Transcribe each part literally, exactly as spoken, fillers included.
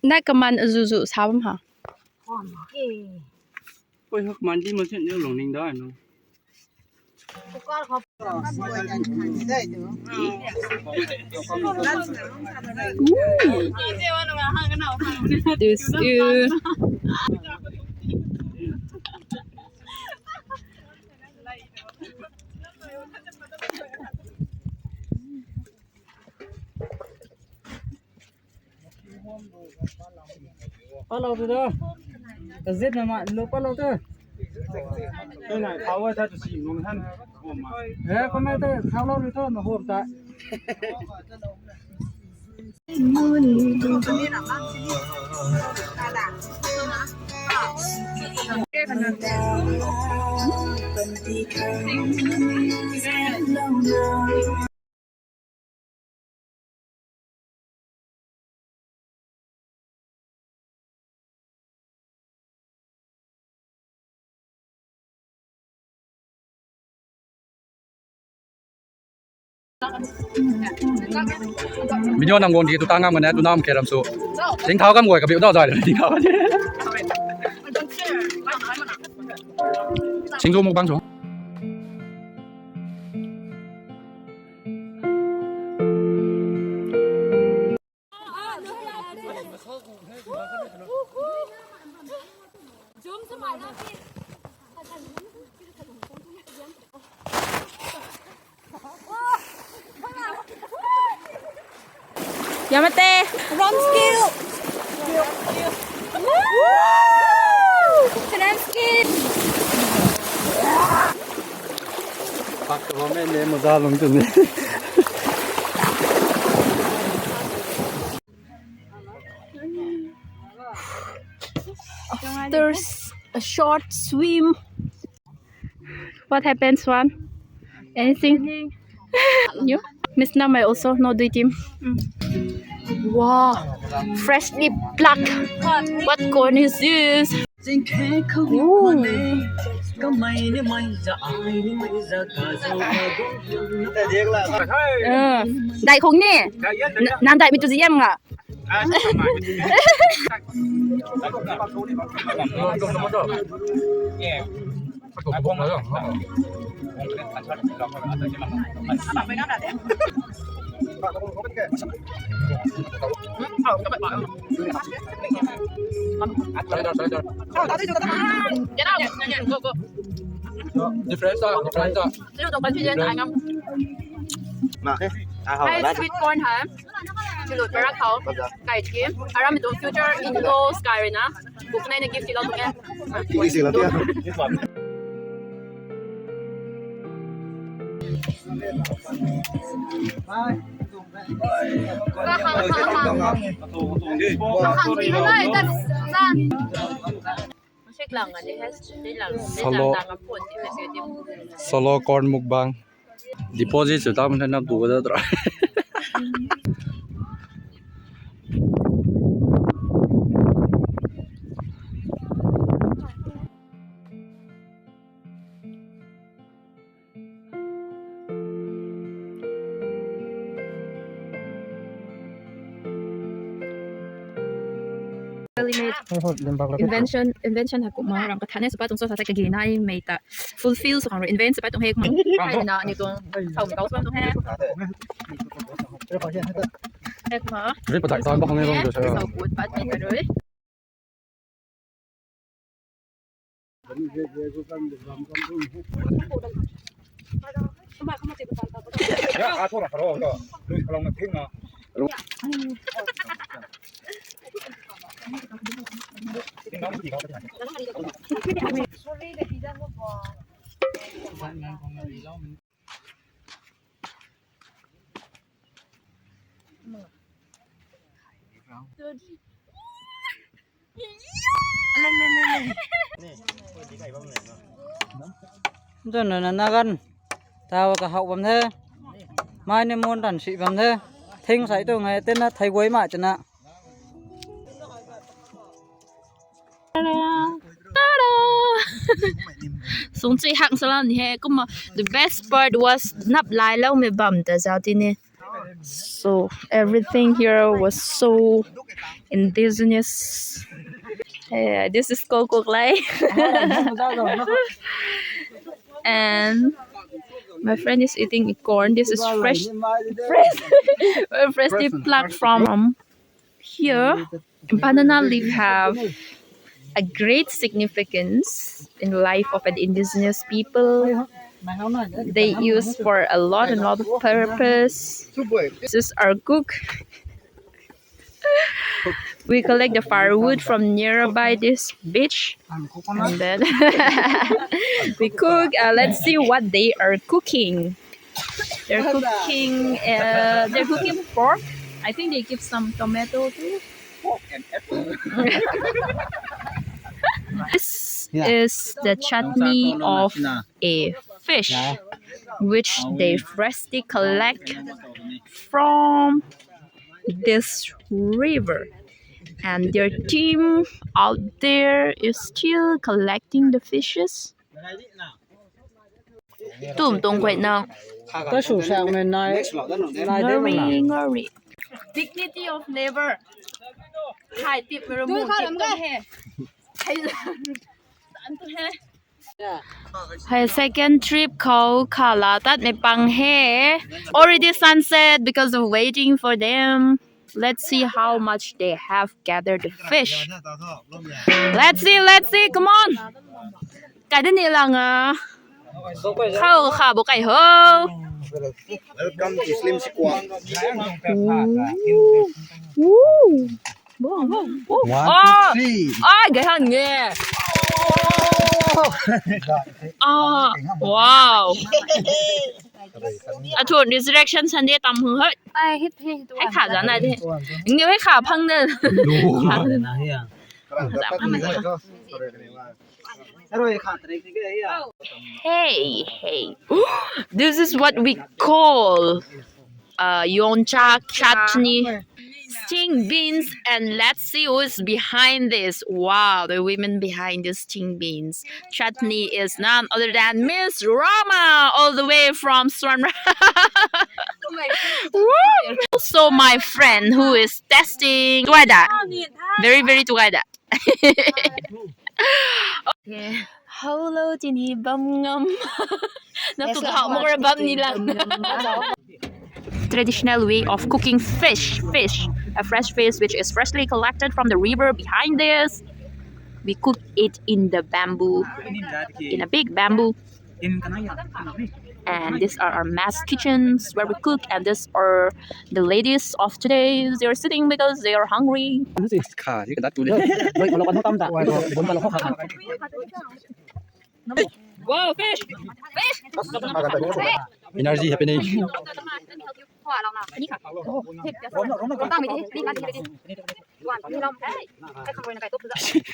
Nai kaman azuzu sa bam ha. Koi hak man di ma sen ne long ning da no. This is Palo tu da. Kazit na ma lo palo tu. Tei nai thau e tha tu si nung han. He, kumna tei thau lo ri tu na hor ta. Video nang guang di tu ta ngam kan e, tu nam khe ram sw. Sing thau kam guay kabiu dau zai, sing thau. Sing thu mukbang sw. Yamate. Ramskill. Woo! Ramskill. Pak ka bam e, ne maza lung tu ni. After s- a short swim, what happens, Swan? Anything? You? Miss Namai also, no dui team. Wow, freshly plucked. What corn is this? Ooh. Uh, dai khong ni. Na- nan dai mi tu ziam nga. Different, different. Hai, sweet corn hai. Chilut para khou. Kai ki. Aram tu future in-laws kai rui na. Buk nai na gift lo tu e. Easy lo tu. Solo, solo corn mukbang. Deposit sw ta man na tu da tra. Invention, invention ha kumna ram kathan e, sw pat tuang sw sa ta kagi nai mei ta fulfill sw khang rui invent sw pat tuang he kumna. Hai na ni tuang thau kau sw pat tuang he. He kumna. Ri pathai tan bak khang e bang tu sa. Thau kut pat mei ta rui. Tuna na nagan tau kahau bam the. Mai ni mon tan si bam the. Thing sai tu ngai tena thai guay ma chana. Sung chi hak salam ni he. Kumna the best part was nap lai lou me bam ta zau ti ne. So everything here was so indigenous. Eh, this is Kokok Lai. And my friend is eating a corn. This is fresh, fresh, freshly plucked from here. Banana leaf have a great significance in the life of an indigenous people. They use for a lot and lot of purpose. This is our cook. We collect the firewood from nearby this beach, and then we cook. Uh, let's see what they are cooking. They're cooking. Uh, they're cooking pork. I think they give some tomato too. This is the chutney of a fish, which they freshly collect from this river. And their team out there is still collecting the fishes. Tum tung khuay na. Ta su sak me nai. Nai de ngari, ma na. Ngari. Dignity of neighbor. Hai tip me ro mo tip tu he. Hai lan tu he. Hai second trip khou kha la tat me pang he. Already sunset because of waiting for them. Let's see how much they have gathered the fish. Let's see, let's see, come on. Kai de ni lang a. Khou kha bo kai ho. Welcome to Slim Sikwa. Ooh. Ooh. One, two, three. Ai, gai han nge. Ah, wow. A thu Resurrection Sunday tam hung hoi. Ai, hei, hei, hei kha zana de. Nge hei kha phang de. Hey, hey. This is what we call uh, yongchak chutney, string beans, and let's see who's behind this. Wow, the women behind this string beans chutney is none other than Miss Rama, all the way from Swanra. Woo! Also, my friend who is testing. Tuaida. Very, very tuaida. Okay. Hello, tini bam ngam. Na tu hau mo bam ni lang. Traditional way of cooking fish. Fish, a fresh fish which is freshly collected from the river behind this. We cook it in the bamboo, in a big bamboo. And these are our mess kitchens where we cook. And these are the ladies of today. They are sitting because they are hungry. Wow, fish! Fish! Energy happening.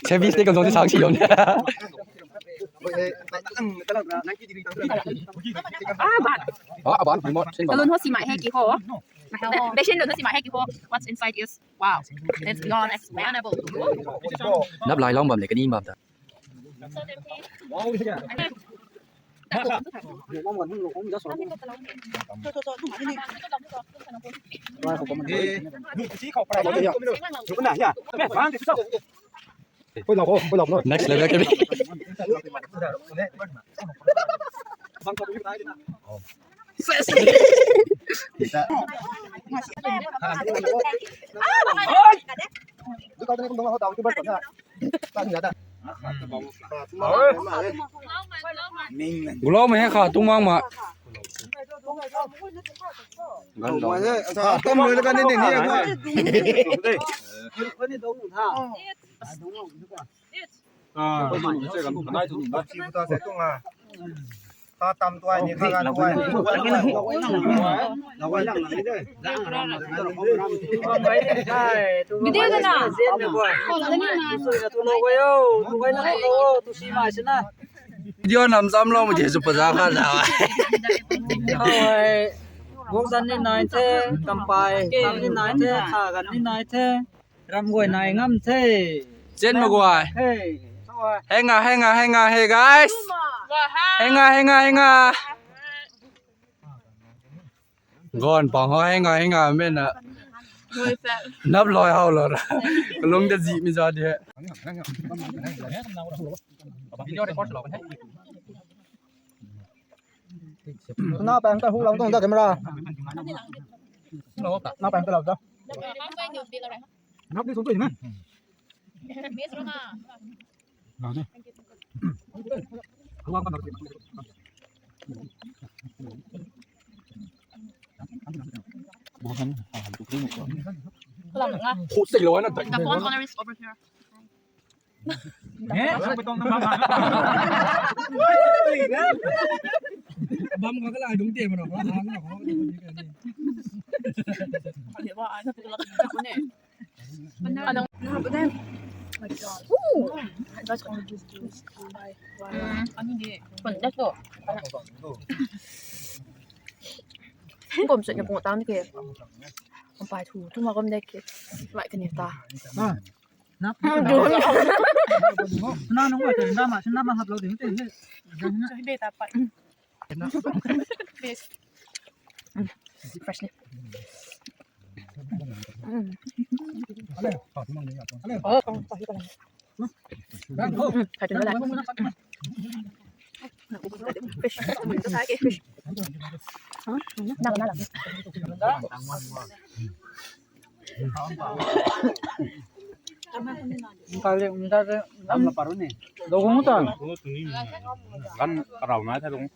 Service tei kan zong si sang si yong. Ah, ban. Ah, ban. Kalun ho si mai he ki ho. Basin lun ho si mai he ki ho. What's inside is, wow. It's beyond explainable. Nap lai long bam le kani bam ta. Next level kami. Gulou mei he kha tung mang ma. Tam rui la kan ni ni ni. Video na. Video nam zam lo muje su paza kha na. Oi. Gok zan ni nai the, kampai, kam ni nai the, kha gan ni nai the. Ram guay nai ngam the. Chen ma guay. Hey. Hei nga, hei nga, hei nga, hey guys. Hei nga, hei nga, hei nga. Gon pang ho, hei nga, hei nga, men na. Nap loi hau lo ra. Lung da zi mi za di he. Na pang ta hu lang tong da camera. Na pang ta lau da. Nap ni sung tu na. Hot sei lo na. The phone holder is over here. Bam ka kalai dung te mano. Kom sut na pung tang ke. Kom pai thu thu ma kom de ke. Mai kani ta. Na nung ma na ma hap lo ding te. Beta pat. Fresh ni. Gan karau na tha lung.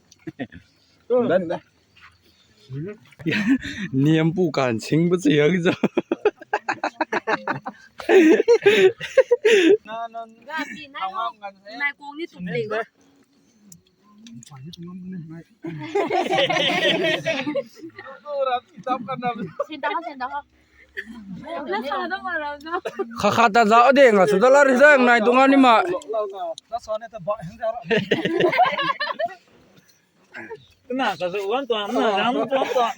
Gan da. Niam pu kan sing bu chiang zo. Nai kong ni tum le. Sen da ha, sen da ha. Kha kha ta za de nga su da la ri zang nai tu nga ni ma. Tuna ka su wan tuan na ram tuan tuan.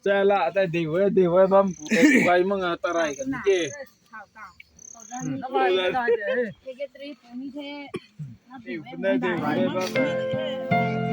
Chala ta de we de we bam pu gai manga tarai kan ke. Secretary puni the. De we bam.